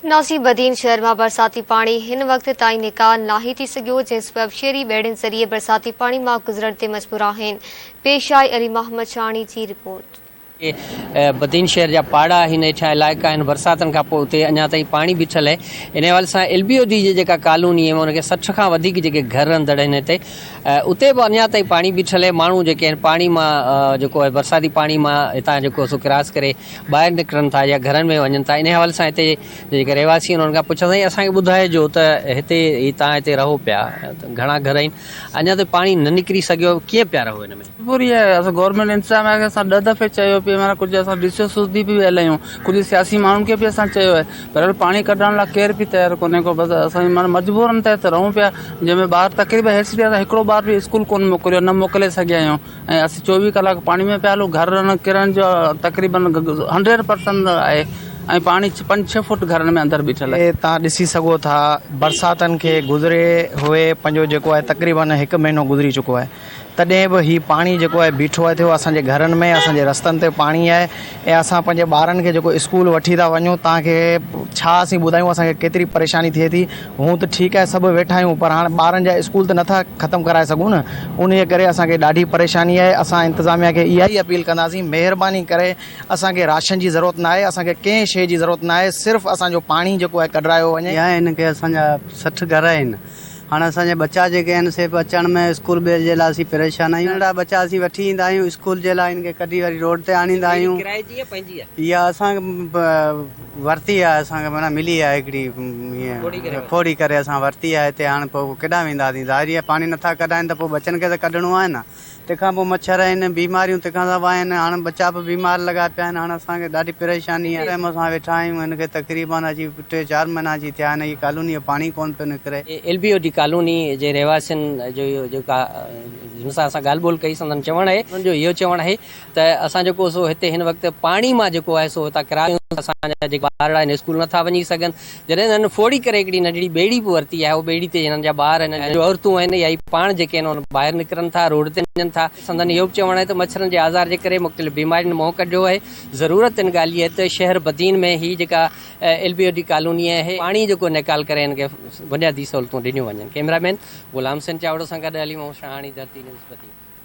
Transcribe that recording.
ناصي بدين شهر مان برساتي پاڻي هن وقت تائين نيڪال ناهي ٿي سگهيو، جنهن سبب شهري ٻيڙين ذريعي برساتي پاڻي مان گذرڻ تي مجبور آهن. پيش آهي علي محمد شاهاڻي جي رپورٽ. بدين شهر جا پاڙا آهن هيٺيان علائقا آهن برساتن کان پوء اتي اڃا تائين پاڻي بيٺل آهي ان حوالي سان ايل بي او ڊي جي جيڪا ڪالوني آهي ان کي 60 کان وڌيڪ جيڪي گهر رهندڙ آهن هتي اتي به اڃا تائين پاڻي بيٺل آهي ماڻهو جيڪي آهن پاڻي مان جيڪو آهي برساتي پاڻي مان هتان جيڪو سو ڪراس ڪري ٻاهر نڪرن ٿا يا گهرن ۾ وڃن ٿا انهي حوالي سان هتي جيڪي رهواسي آهن انهن کان پڇان سائين اسان کي ٻڌائجو ته هتي هي توهان هتي رهو پيا گهڻا گهر آهن اڃا تائين پاڻي نه نڪري سگهيو ڪيئن پيا رهو هن ۾. مجبوري آهي اسان گورنمينٽ انتظاميا کي اسان ڏھ دفعي چيو پي معنيٰ ڪجهه اسان ڊي سي سوڌي به ويل آهيون ڪجهه سياسي ماڻهن کي به اسان چيو آهي بهرحال پاڻي ڪڍڻ لاء ڪير به تيار ڪونهي ڪو بس اسان معنيٰ مجبورن تحت رهون پيا جنهن ۾ ٻار تقريبن هيسي اسان هڪڙو ٻار به اسڪول ڪونه موڪليو نه موڪلي سگهيا آهيون ۽ اسين 24 ڪلاڪ پاڻي ۾ پيا هلون گهر ڪرڻ جو تقريبن 100% آهي ۽ پاڻي 5 6 فوٽ گهرن ۾ اندر بيٺل آهي. توهان ڏسي سگهو ٿا برساتن کي گذري هوئي پنهنجو جيڪو آهي تقريبن هڪ مهينو گذري چڪو آهي تڏهن به هي پاڻي جيڪو آهي بيٺو آهي ٿيو اسان جي گهرن ۾ اسان جي رستن تي پاڻي آهي ۽ اسان پنهنجي ٻارن کي جيڪو اسڪول وٺي ٿا وڃون توهان کي ڇا اسين ٻڌايون اسان کي ڪيتري پريشاني ٿئي ٿي هون ته ٺيڪ آهي سڀ ويٺا آهيون پر هاڻ ٻارن جا اسڪول ته نٿا ختم ڪرائي سگهون نه انهيء ڪري اسان کي ڏاڍي پريشاني آهي اسان انتظاميا کي اها ئي اپيل ڪنداسين مهرباني ڪري اسان کي راشن جي ضرورت ناهي اسان کي ڪنهن شيء جي ضرورت ناهي صرف اسان جو پاڻي جيڪو آهي ڪڍرايو وڃي. يا هن کي اسان جا 60 گهر آهن هاڻ اسان جا ٻچا جيڪي آهن سي به اچڻ ۾ اسڪول به جي لاء اسين پريشان آهيون ننڍڙا ٻچا اسين وٺي ايندا آهيون اسڪول جي لاء هن کي ڪڍي وري روڊ تي آڻيندا آهيون ڪرائي جي يا پنهنجي آهي؟ اها اسان ورتي آهي اسان کي معنيٰ ملي آهي هڪڙي ائين ڦوڙي ڪري اسان ورتي آهي هتي هاڻ پوء ڪيڏانهن وينداسين ظاهري آهي پاڻي نٿا ڪڍائين ته پوء ٻچن کي ته ڪڍڻو آهي نه تنهن کان پوء مڇر آهن بيماريون تنهن کان سواء آهن هاڻ ٻچا به بيمار لڳا پيا آهن هاڻ اسان کي ڏاڍي پريشاني آهي ٽائيم اسان ويٺا آهيون هن کي تقريبن اچي ٽي چار مهينا اچي ٿيا آهن هي ڪالوني جو پاڻي ڪونه پيو نڪري. L B O D colony جي رهواسين جو اهو جيڪا جن سان اسان ڳالهه ٻولهه ڪئي سندن چوڻ آهي انهن جو اهو چوڻ آهي ته اسان جيڪو سو هتي هن وقت پاڻي مان جيڪو آهي سو هتان ڪراس ڪيون اسان جا جيڪي ٻارڙا آهن اسڪول نٿا وڃي سگهن جڏهن هنن ڦوڙي ڪري هڪڙي ننڍڙي ٻيڙي به ورتي آهي اهو ٻيڙي تي هنن جا ٻار هنن جون عورتون آهن يا هي پاڻ جيڪي آهن اهي ٻاهر نڪرن ٿا روڊ تي وڃن ٿا سندن اهو به چوڻ آهي ته مڇرن جي آزار جي ڪري مختلف بيمارين منهن ڪڍيو آهي ضرورت ان ڳالهه جي آهي ته شهر بدين ۾ هي جيڪا L B O D colony آهي پاڻي جيڪو نيڪال ڪري هن کي بنيادي سهولتون ڏنيون وڃن ڪئميرا مين غلام حسين چاوڙو سان گڏ علي محمد شاهاڻي ڌرتي نيوز بدين.